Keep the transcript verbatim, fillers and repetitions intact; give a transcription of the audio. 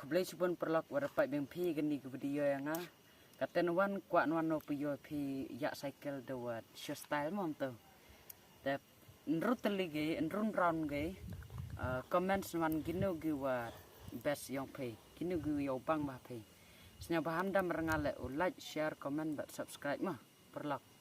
Khublei shibun paralok wat la peit biang phi kane ka video ïa nga. Katen wan kwah wan no phi ïoh phi ïa cycle da wat show style mo to. Te nrut teli ge nrun round ge. Uh, comments wan kino ki wa best ïong phi, kino ki ïong bang ba phi. Sñiaw ba han dam rnga le u like, share, comment bad subscribe mo paralok.